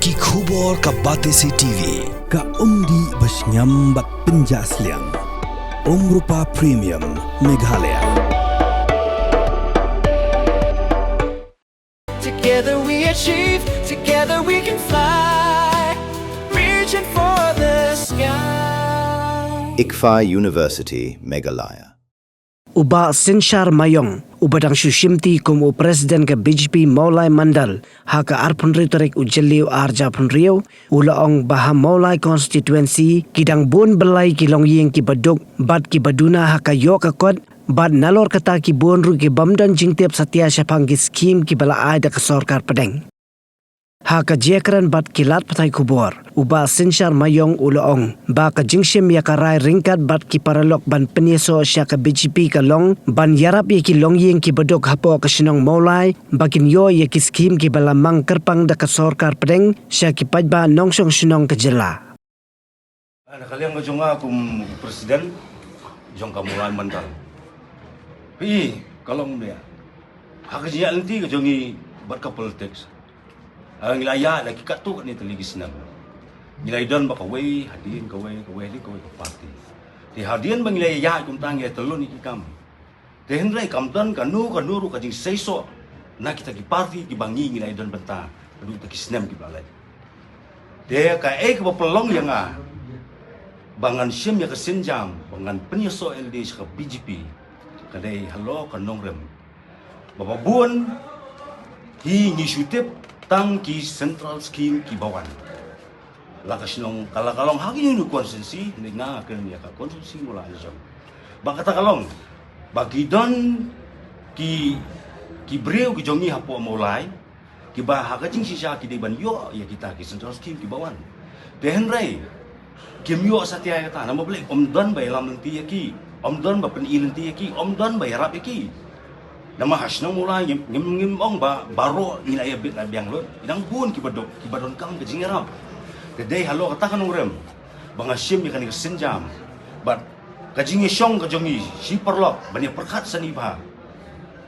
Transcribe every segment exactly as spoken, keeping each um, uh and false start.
Ki khubor ka Batesi T V, ka umdih ba shngiam bad pynjah sliang. Umrupa Premium, Meghalaya. Together we achieve, together we can fly. Reaching for the sky. ICFAI University, Meghalaya. U Bah Synshar Maïong, uba dang shu shimti kum u President ka B J P Mawlai Mandal, ha ka arphew hynriew tarik u Jylliew ar hajar arphew hynriew, u la ong ba ha Mawlai Constituency, ki dang bun byllai ki longïing kiba duk, bad kiba duna ha ka ïoh ka kot, bad nalor kata ki bun ruh ki bym don jingtip satia shaphang ki skhim kiba la ai da ka sorkar pdeng. Ha ka jingïakren bad ki lad pathai khubor, u Bah Synshar Maïong u la ong ba ka jingshim ïa ka rai ryngkat bad ki paralok ban pynïasoh sha ka B J P ka long ban ïarap ïa ki longïing kiba duk hapoh ka shnong Mawlai ba kin ïoh ïa ki skhim kiba la mang kyrpang da ka sorkar pdeng sha ki paidbah nongshong shnong ka jylla. Ah, na ka liang ka jong nga kum president jong ka Mawlai Mandal. Phi, ka long mynta ha ka jingïaid lynti ka jong ngi bad ka politics. Ah, ngi la ïaid la ki katto katne tylli ki snem. Ngi la ïadon bad kawei hadien kawei, kawei hadien kawei ka party. Te hadien ba ngi la ïaid kumta ngi la tylli ki kam. Te hynrei kam don kano kano ruh ka jingseisoh na kita ki party kiba ngi ngi la ïadon bynta haduh kita ki snem kiba la leit. Te kaei kaba pynlong ïa nga ba ngan shim ïa ka sienjam ba ngan pynïasoh lade sha ka B J P, ka dei halor ka nongrim ba ba bun hi ngi shu tip tang ki central scheme kiba wan. La ka shnong ka la ka long ha ki new constituency, ne nga kren ïa ka constituency Mawlai jong. Ba kata ka long ba ki don ki, ki briew ki jong ngi hapoh Mawlai kiba ha ka jingshisha ki dei ban ïoh ïa kita ki central scheme kiba wan. Te hynrei kim ïoh satia ïa kata, namar balei? Ym don ba ïalam lynti ïa ki, ym don ba pyni lynti ïa ki, ym don ba ïarap ïa ki. Namar ha shnong Mawlai ngim, ngim, ngim ong ba baroh ngi la ïa bit la biang lut. Ki dang bun kiba duk, kiba donkam ka jingïarap. Te dei halor kata ka nongrim ba nga shim ïa kane ka sienjam bad ka jingïashong ka jong ngi shi paralok ban ïa pyrkhat sani bha.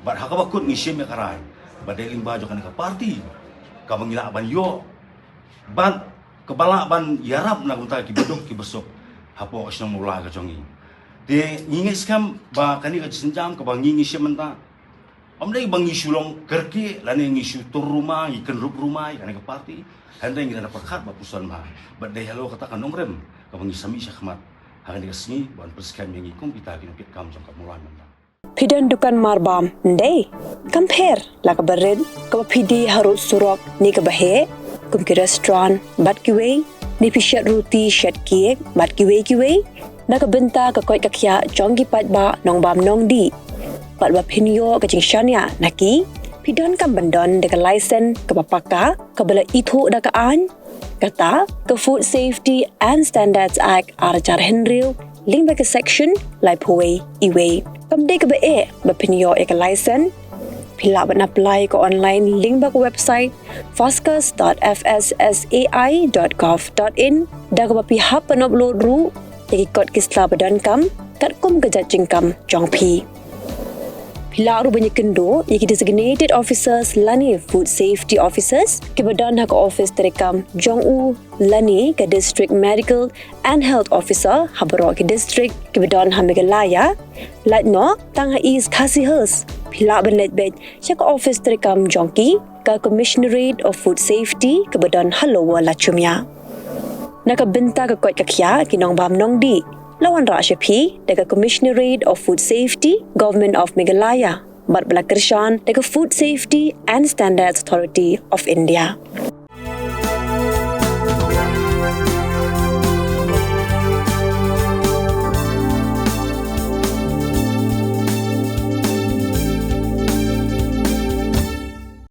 Bad ha kaba kut ngi shim ïa ka rai ba dei lyngba jong kane ka party kaba ngi lah ban ïoh bad kaba lah ban ïarap na ka bynta kiba duk kiba suk hapoh ka shnong Mawlai ka jong ngi. Te ngi ngeit skhem ba kane ka sienjam kaba ngi ngi shim mynta, ym dei ba ngi shu long kyrkieh lane ngi shu tur rumai, ngi kynrup rumai ïa kane ka party. Hynrei ngi la pyrkhat ba puson bha bad dei halor kata ka nongrim kaba ngi sa mih sha khmat ha kane ka sngi ban pynskhem ïa ngi kum kita ki nongkitkam jong ka Mawlai Mandal. Phi don dukan marbam, ym dei? Kam pher la kaba rit, kaba phi die harud surok ne kaba heh, kum ki restaurant bad kiwei, ne phi shet ruti shet cake bad kiwei kiwei. Na ka bynta ka koit ka khiah jong ki paidbah nongbam nongdih bad ba phin ïoh ka jingshaniah na ki, phi donkam ban don da ka license kaba paka, kaba la ithuh da ka aiñ. Kata ka Food Safety and Standards Act ar hajar hynriew lyngba ka section laiphew wei E wei. Kam dei kaba eh ba phin ïoh ïa ka license. Phi lah ban apply ka online lyngba ka website foscas.fssai.gov.in, da kaba phi hap ban upload ruh ïa ki kot ki sla ba donkam katkum ka jait jingkam jong phi. Phi lah ruh ban ïakynduh ïa ki designated officers lane food safety officers kiba don ha ka office treikam jong u lane ka District Medical and Health Officer ha baroh ki district kiba don ha Meghalaya. Lait noh tang ha East Khasi Hills, phi lah ban leit beit sha ka office treikam jong ki, ka Commissionerate of Food Safety kaba don ha Lower Lachumia. Na ka bynta ka koit ka khiah ki nongbam nongdih, la wanrah sha phi da ka Commissionerate of Food Safety, Government of Meghalaya, bad ba la kyrshan da ka Food Safety and Standards Authority of India.